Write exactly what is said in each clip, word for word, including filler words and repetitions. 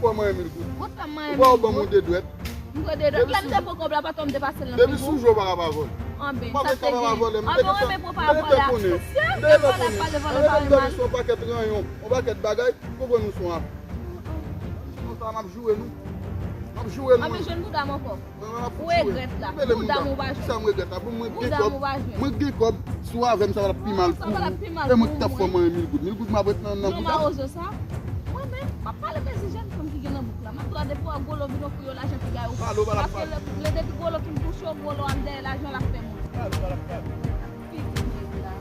Fò manyen mil goud. Ou pa ban m yon de dwèt. M pran de dwèt. Lè m te pran kòb la, patwon m te pase l nan figi w. Depi sou je w pa ka pa vòlè. Anben, sa te gen. Anben, ou renmen pran parabòl la. Mesye, e vòlè ap pale, vòlè pale mal. Yon pakèt ranyon, yon pakèt bagay, ou konprann nou se yon afè. Konsa, m ap joure nou. M ap joure nou. Anben, jwenn bouda m ankò. Ou regrèt la. Bouda m ou pa jwenn. Sa m regrèt la. Bon, mwen gen kòb. Mwen gen kòb. Si w avè m, sa va pi mal pou ou. E mwen ki t ap fè w manyen mil goud. Mil goud m ap ret nan, nan bouda. Non, mawozo sa. Mwen menm, m ap pale de ti jèn fanm ki gen nan bouk la. M ap di w depi w wè Gwolo vin ofri yo lajan piga yo. Paske lè, lè depi Gwolo fin touche w, Gwolo ap dèyè lajan l ap fè moun. Figi nèg la.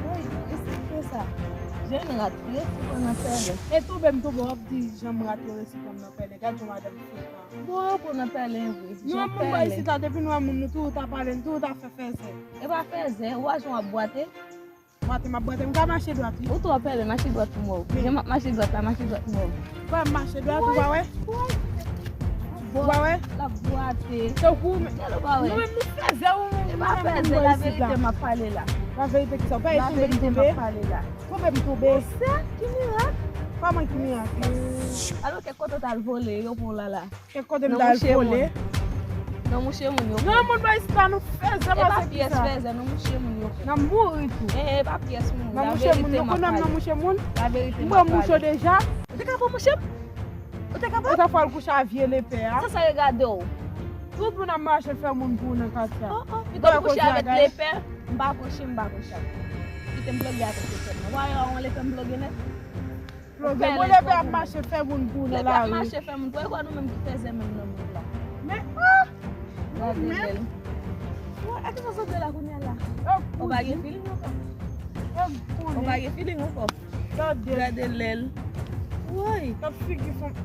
Woy, e sa k fè sa? Jèn rat, resi pran nan pèlen. E tonbe m tonbe, w ap di janm rat yo resi pran m nan pèlen. Gad yon madanm fou sa. Bon, yo pran nan pèlen vre. Nou wè moun bò isit la, depi nou wè moun, nou toujou ta pale, nou toujou ta fè fèzè. E pa fèzè, ou wè jan w ap bwate. Bwate, m ap bwate, m ka mache dwat, wi. Ou twò pèlen, mache dwat pou mwen. Jan m ap mache dwat la, mache dwat pou mwen. Wè, m mache dwat, ou pa wè? Ou pa wè? L ap bwate. Se ou ki ou menm. Gade ou pa wè. Nou menm nou fèzè, ou menm. E pa fèzè, laverite m ap pale la. Laverite ki sa? Ou pa tonbe m tonbe? Tonbe m tonbe. Monchè, ki mirak. Kòman ki mirak? Alò kèk kote w t al vole, yo pran w la la. Kèk kote m t al vole. Nan mouche moun yo pran. Nan moun bò isit la, nou fèzè pase ki sa. E pa pyès fèzè, nan mouche moun yo pran. N ap mouri tou. E, e pa pyès moun. Nan mouche moun, nou konnen m nan mouche moun. Laverite m ap pale. M pran mouche deja. Ou te ka pran mouche m? Ou te ka pran? Ou ta fè al kouche a vye lepè a. Sa sa regade w? Tout moun ap mache fè moun pou ou nan katye a. Oh, oh, pito m kouche avèk lepè. M pa kouche, m pa kouche. Kite m ploge avèk lepè m. Ou pa wè yon lepè m ploge nèt? Ploge, bon, lepè ap mache fè moun pou ou nan lari. Lepè ap mache fè moun pou ou. E kwa nou menm ki fèzè menm nan moun la? Men, ah! Gade lèl. Wè, e kisa w sot de la kounye a la? Ou pa gen feeling ankò? Ou pa gen feeling ankò? Gade lèl. Woy! Gad figi fanm.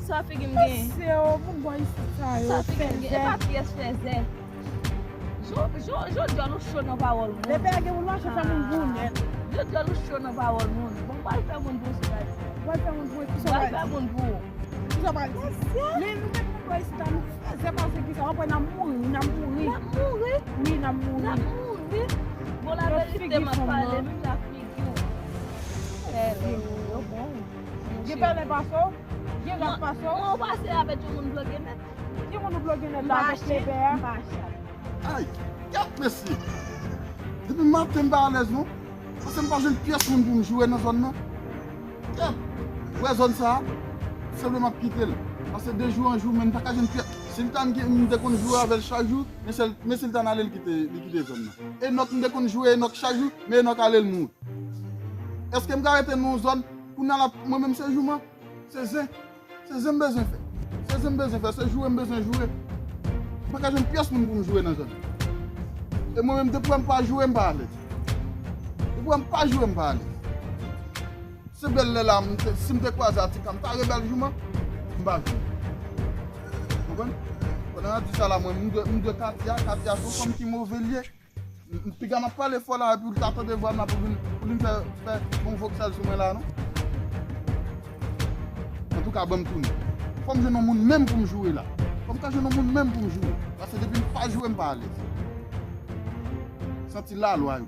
Sa figi m gen? Mesye, oh, moun bò isit sa yo. Sa figi m gen? E pa pyès fèzè. Jodi a nou cho nan pawòl moun. Lepè a gen moun mache fè moun pou ou nèt. Jodi a nou cho nan pawòl moun. Bon, m pral fè moun pou ou sou radio. Ou pral fè moun pou ou, kisa w pral di? M pral fè moun pou ou. Kisa w pral di? Men nou menm moun bò isit la, nou fèzè pase ki sa. W ap wè n ap mouri, wi, n ap mouri. N ap mouri? Wi, n ap mouri. N ap mouri. Bon, laverite m ap pale, menm jan ak figi w. Pèlen, yo bon. Gen pèlen pase w? Gen rat pase w? Mwen, ou pase avèk yon moun bloge nèt. Ki moun ou bloge nèt la avèk lepè a? M pa chat. Ay, kèt mesye! Depi maten m pa alèz non. Paske m pa jwenn pyès moun pou m joure nan zòn nan. Kèt! Ou wè zòn sa a? Senpleman m ap kite l. Paske de jou an jou, men m pa ka jwenn pyès. Si l ta gen, m te konn joure avè l chak jou, men sèl, men si l ta n ale, li kite, li kite zòn nan. Enòk, m te konn joure Enòk chak jou, men Enòk ale, l mouri. Èske m ka rete nan yon zòn, kounye a la, mwen menm se jouman? Se zen. Se zen m bezwen fè. Se zen m bezwen fè. Se joure m bezwen joure. M pa ka jwenn pyès moun pou m joure nan zòn nan. E mwen menm, depi w wè m pa joure, m pa alèz. Depi w wè m pa joure, m pa alèz. Se bèl lè la, m te, si m te kwaze a ti ka, m ta rebèl jouman, m pa joure. Konprann? Pandan n ap di sa la, mwen, m dwe, m dwe Katia, Katia se yon fanm ki move l ye. M, m, piga m ap pale fò la, epi l ta tande vwa m la pou vin, pou vin fè, fè yon voksal sou mwen la, non? Antouka, ban m tounen. Fò m jwenn yon moun menm pou m joure la. Fò m ka jwenn yon moun menm pou m joure. Paske depi m pa joure, m pa alèz. Santi lalwa yo.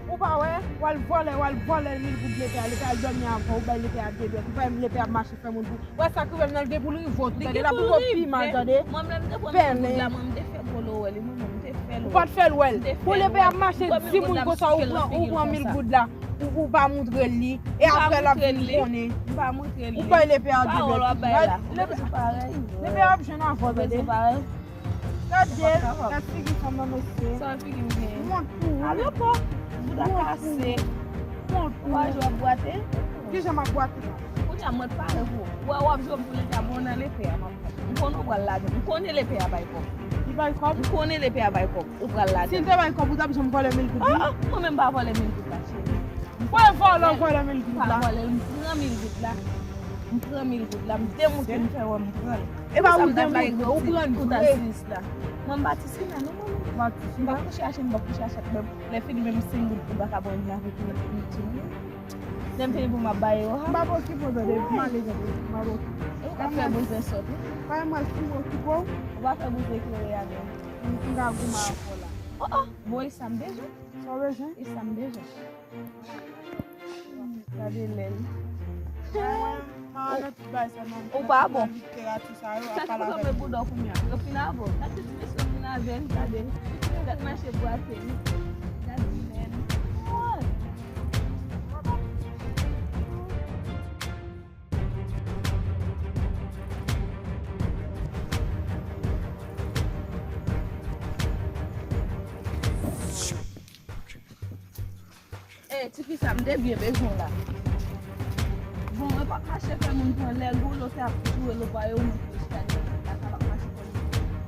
Ou pa wè, w al vòlè, w al vòlè mil goud lepè a, lepè a al dòmi avè w, ou bay lepè a de dwèt, ou pa wè lepè a ap mache fè moun pou, wè sa k rive l nan, l gen pou l rive w tou, tande, l ap rive w pi mal, tande. Mwen menm, depi w mil goud la, mwen, m te fè Gwolo wè li, mwen menm, m te fè l wè. Ou pa t fè l wè l. Bon, lepè a ap mache di moun konsa, ou pran, ou pran mil goud la, ou, ou pa montre l li, e apre l ap vin konnen. M pa montre l li. Ou bay lepè a de dwèt. Lepè a ap jwenn avè w, tande. Gade, gad figi fanm nan, mesye. Sa figi m genyen? Wont pou ou. Alo, po. Bouda kase. Wont pou ou. Ou pa jwe ap bwate? Kijan m ap bwate la? Kounye a mwen pare pou ou. Ou wè w ap jwe m pou lepè a, bon, nan lepè a m ap pran. M konnen w pral lage. M konnen lepè a bay kòb. Li Bay kòb. M konnen depi a bay kòb, ou pral ladan. Si l te bay kòb, ou t ap janm vòlè mil goud li? Ah, ah, mwen menm pa vòlè mil goud la, cheri. Wè vòlè, w vòlè mil goud la. M pa vòlè l, m pran mil goud la. M pran mil goud la, m demoutre m fè wè m pran l. E pa ou demoutre, ou pran l vre. Mwen m pa ti sina non, mwen menm. M pa ti sina. M pa kouche achte, m pa kouche achte, men lè fini menm senk goud pou m pa ka pran yon lavi pou lòt moun. Lè m fini pou m ap ba yo, ha. M p ap okipe w tande, m ale tande, m p ap okipe w. E ou k ap fè bouzwen sòt, wi. Pa yon mal si m okipe w. Ou pa fè bouzwen eklere avè m. M ka goumen avè w la. Oh, oh, bon, e sa m bezwen. Sa w bezwen? E sa m bezwen. Gade lè l. Ou pa bon. Sa ki tonbe bouda w kounye a? Yo fin avè w. Gade ti mesye yo fin avè l, gade. Gade mache bwate l. Gade lè l. Ey, tifi sa, m te byen bezwen w la. Bon, mwen p ap mache fè moun pran lè golo te ap joure lo pa yo, mwen te chita devan la, sa p ap mache fè moun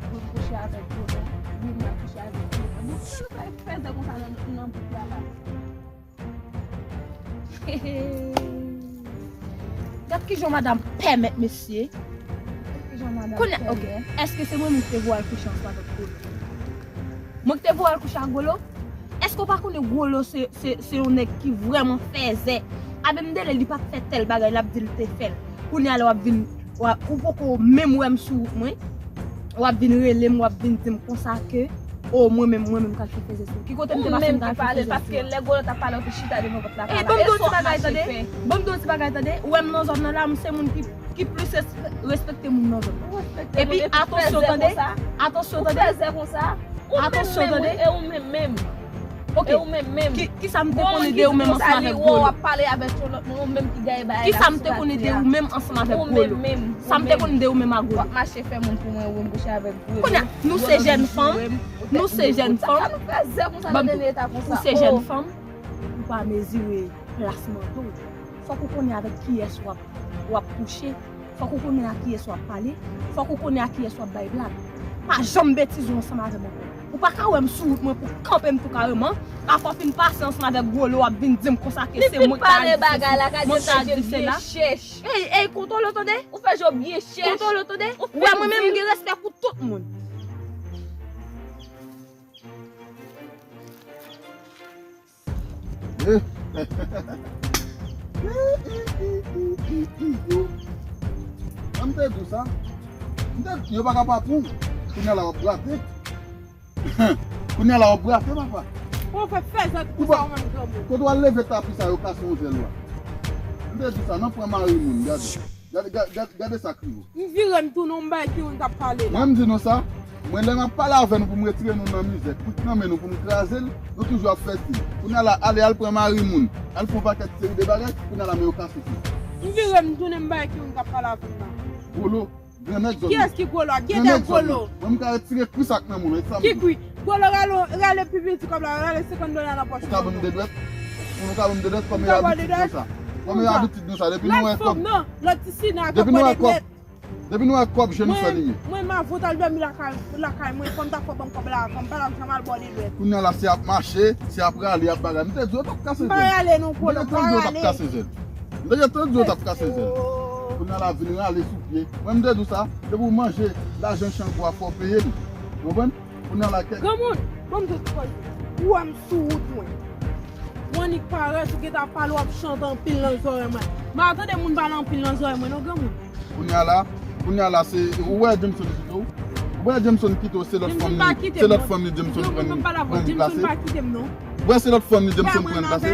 pran kouche avèk golo, wi, mwen kouche avèk golo. Bon, sa nou fè fèzè konsa nan, nan bouk la la. Gad kijan madanm pèmèt mesye. Kounye a, ok, èske se mwen menm ki te voye al kouche ansanm avèk golo? Mwen ki te voye al kouche ak golo? Èske w pa konnen golo se, se, se yon nèg ki vrèman fèzè? Abenm de li, li pa t fè tèl bagay, l ap di l te fè l. Kounye a la w ap vin, w ap, ou poko menm wè m sou wout mwen. W ap vin rele m, w ap vin di m konsa ke, o, mwen menm, mwen menm k al fè fèzè sou. Ki kote m te pase m t al fè fèzè sou? Ou menm ki pale, paske lè golo t ap pale, ou te chita devan pòt lakay la. E ban m di w ti bagay tande. Ban m di w ti bagay tande. Ou wè m nan zòn nan la, m se moun ki, ki plis res-, respekte moun nan zòn nan. Epi, atansyon tande. Atansyon tande. Ou fèzè konsa. Ou menm menm, wi, e ou menm menm. Ok. E ou menm menm. Ki, kisa m te konnen de ou menm ansanm avèk golo? W ap pale avèk yon lòt moun, ou menm ki gaye bagay la. Kisa m te konnen de ou menm ansanm avèk golo? Sa m te konnen de ou menm a golo? W ap mache fè moun pou mwen, ou menm kouche avèk golo. Kounye a, nou se jèn fanm, nou se jèn fanm. Sa nou fèzè konsa nan dènye eta konsa? Ou se jèn fanm, ou pa mezire plasman tou. Fòk ou konnen avèk kiyès w ap, w ap kouche. Fòk ou konnen a kiyès w ap pale. Fòk ou konnen a kiyès w ap bay blag. Pa janm betize w ansanm avè m ankò. Ou pa ka wè m sou wout mwen pou w kanpe m tou kareman. Afè w fin pase ansanm avèk golo, w ap vin di m konsa ke se mwen ki ta di sesi, mwen ki ta di sela. Ey, ey, kontwole w tande. Ou fè je w byen chèch. Kontwole w tande. Ou wè mwen menm m gen respè pou tout moun. An m te di w sa. M te di yo pa ka pa pou. Kounye a la w ap brate. Kounye a la w ap brate, papa. Ou fè fèzè konsa ou menm granmoun. Kote w al leve tapi sa yo kase yon zèl la. M te di w sa, nan pran mari moun, gade. Gade, gade, gade, gade sa k rive w. M vire m tounen, m bay ki moun k ap pale la. Mwen m di nou sa, mwen lè m ap pale avè nou pou m retire nou nan mizè, kout nan men nou pou m kraze l, nou toujou ap fè siy. Kounye a la, ale, al pran mari moun, al fè yon pakèt seri de bagay, kounye a la men yo kase tou. M vire m tounen, m bay ki moun k ap pale avè m la. Golo, grannèg zòn nan. Kiyès ki golo a? Kiyès ki golo? Mwen m ka retire kwi sa k nan men w, e sa m di w. Ki kwi? Golo rale, rale pi piti kòb la, rale senkant dola nan pòch ou ban mwen. Ou ka ban m de dwèt? Ou ka ban m de dwèt kòm e abitid nou sa. Kòm e abitid nou sa, depi nou wè kòb. Non, lòt ti sina ap bòde dwèt. Depi nou wè kòb, depi nou wè kòb, je nou sèliye. Mwen, mwen m ap vòt al dòmi lakay, lakay mwen, fò m ta fè w ban m kòb la, fò m pa t ap janm al bòde dwèt. Kounye a la, se ap mache, se ap rale, ap bagay. M te di w t ap kase zèl. M pa rale non, Golo, m pa rale. M te di w t ap kase zèl. M te di w t ap kase zèl. Kounye a la, vin rale sou pye. Mwen, m te di w sa, depi w manje lajan chan gwo a, fò w peye l. Ou konprann? Kounye a la kèk. Granmoun, ban m di w ti koze. Ou wè m sou wout mwen. Ou annik parèt, ou gentan ap pale, w ap chante anpil nan zòrèy mwen. M pa tande moun pale anpil nan zòrèy mwen non, granmoun. Kounye a la, kounye a la, se, ou wè Jameson kite w? Ou wè Jameson kite w, se lòt fanm li, se lòt fanm li Jameson pran, pran deplase? Ou wè se lòt fanm li Jameson pran deplase?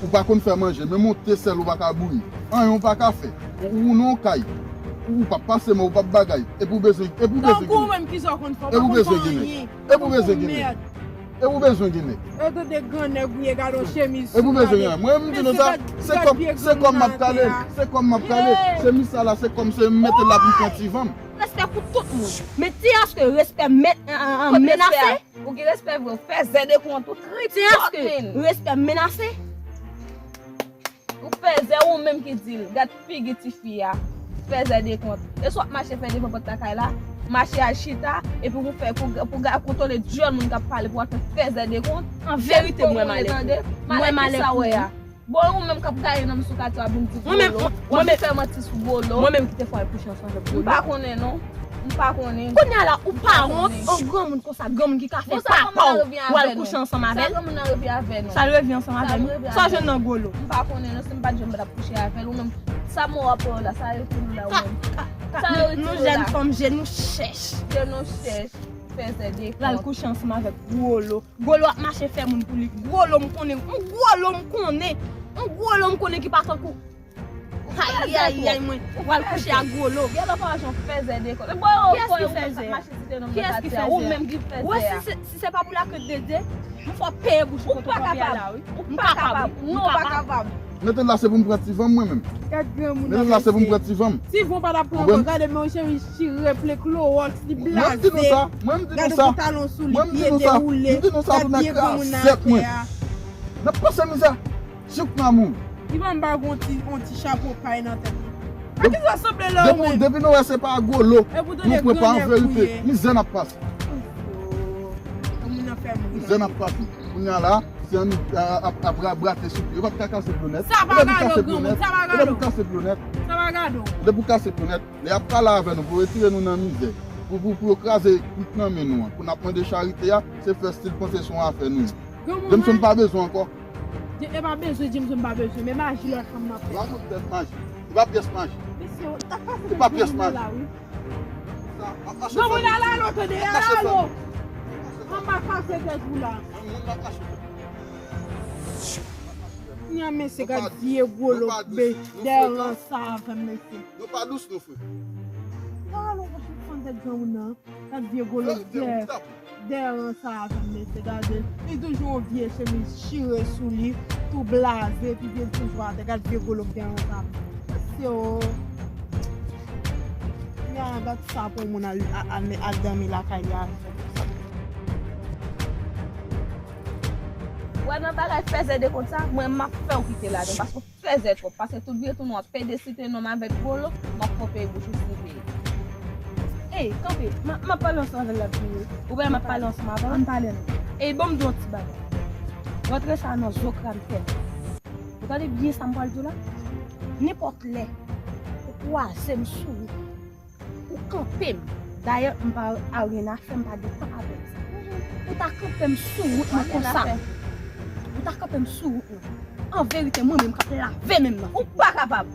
Ou pa konn fè manje, menm yon te sèl ou pa ka bouyi. Anyen ou pa ka fè. Ou, ou nan yon kay. Ou, ou p ap pase men, ou p ap bagay. Epi ou bezwen, epi ou bezwen gen nèg. Epi ou bezwen gen nèg. Epi ou bezwen gen nèg. Epi ou bezwen gen nèg. Epi ou bezwen gen nèg. Mwen, m di nou sa, se kòb, se kòb m ap kale, se kòb m ap kale. Chemiz sa la, se kòm se m mete l la pou m pran ti van m. Respè pou tout moun. Men ti aske respè menase. Ou gen respè vre, ou fèzè de kont, ou tripòt menm. Respè menase. Ou fèzè ou menm ki di l, gad figi tifi a. Fèzè de kont. E si w ap mache fè devan pòt lakay la, mache al chita, epi pou fè, pou, pou ga-, kontwole dyòl moun k ap pale, pou al fè fèzè de kont. An verite, mwen malè pou ou. Mwen malè pou ou. Bon, ou menm k ap gaye nonm sou katye a vin di Golo. Mwen menm, mwen, mwen menm, fè manti sou Golo. Mwen menm ki te fè al kouche ansanm avèk Golo. M pa konnen non. M pa konnen. Kounye a la, ou pa wont, yon granmoun konsa, granmoun ki ka fè papa w, w al kouche ansanm avè l. Sa granmoun nan revyen avè nou. Sa l revyen ansanm avè nou. Sa w jwenn nan Golo. M pa konnen non, si m pa t jwenn m pa t ap kouche avè l. Ou menm, sa mò w ap wè w la, sa rete nou la ou menm. Sa yo rete nou la. Nou jèn fanm je nou chèch. Je nou chèch. Fèzè de kont. L al kouche ansanm avèk Golo. Golo ap mache fè moun pou li. Golo m konnen. Yon Golo m konnen. Yon Golo m konnen ki pa tankou. Ay, ay, ay, mwen. W al kouche ak Golo. Gèlè pa jan fèzè de kont. Kiyès ki fèzè a? Kiyès ki fèzè a? Ou menm ki fèzè a. Wè, si se, si se pa pou la krent de Dye, m fò peye bouch ou kote w kanpe a la, wi. M kapab, wi. M kapab. Mete l la se pou m pran ti van m mwen menm. Gad granmoun nan. Mete l la se pou m pran ti van m. Ti van pa t ap pran ankò. Gade men yon chemiz chire ple klowòks li blaze. Mwen m di nou sa. Mwen m di nou sa. Gade pantalon sou li, pye dewoule. Gad vye granmoun nan atè a. N ap pase mizè. Jouk n a mouri. Li pa m ba yon ti, yon ti chapo pay nan tèt li. A kisa w sanble la ou menm? Depi, depi nou wè se pa Golo nou pran pa an verite. Mizè n ap pase. Granmoun nan fè moun. Mizè n ap pase. Kounye a la, si annik ap, ap, ap brate sou pye. Yo p ap ka kase pye w nèt. Sa pa gade w granmoun, sa pa gade w. Yo p ap kase pye w nèt. Sa pa gade w. Depi w kase pye w nèt, lè y ap pale avè nou pou retire nou nan mizè, pou, pou, pou yo kraze kwit nan men nou an, pou n ap mande charite a, se fè stil panse se yon afè nou ye. Jameson pa bezwen ankò. E pa bezwen, Jameson pa bezwen, men maji lòt fanm nan fè. Ou pa konn pyès maji. Se pa pyès maji. Se pa pyès maji. Granmoun, ala lo, tande, ala lo. Anba kase tèt ou la. Nyan mesye, gad vye gwo lo, dèran sa avè m mesye. Nou pa dous non, frè. Ala lo, mwen fann tèt granmoun nan. Gad vye gwo lo, dèran sa avè m mesye, gade. Li toujou yon vye chemiz chire sou li, tou blaze, epi pye l toujou atè. Gad vye gwo lo dèran sa. Mesye o. Nyan, gad sa pou moun al, al, al, al dòmi lakay li avè sa. Wè nan bagay fèzè de kont sa, mwen m ap fè w kite ladan, paske w fèzè twòp, paske tout byen tou nou ap pede site non m avèk Golo, m ap fè w peye bouch ou si w veye. Ey, kanpe, m ap, m ap pale ansanm avè l la tou wi. Ou wè m ap pale ansanm avè l? Ann pale non. Ey, ban m di w yon ti bagay. Rantre sa nan zo kran tèt. Ou tande byen sa m pral di w la? Nenpòt lè ou kwaze m sou wout, ou kanpe m. Dayè, m pa aryen a fè, m pa gen tan avèk sa. Ou ta kanpe m sou wout mwen konsa. Ou ta kanpe m sou wout mwen. An verite, mwen menm k ap lave men m nan. Ou pa kapab.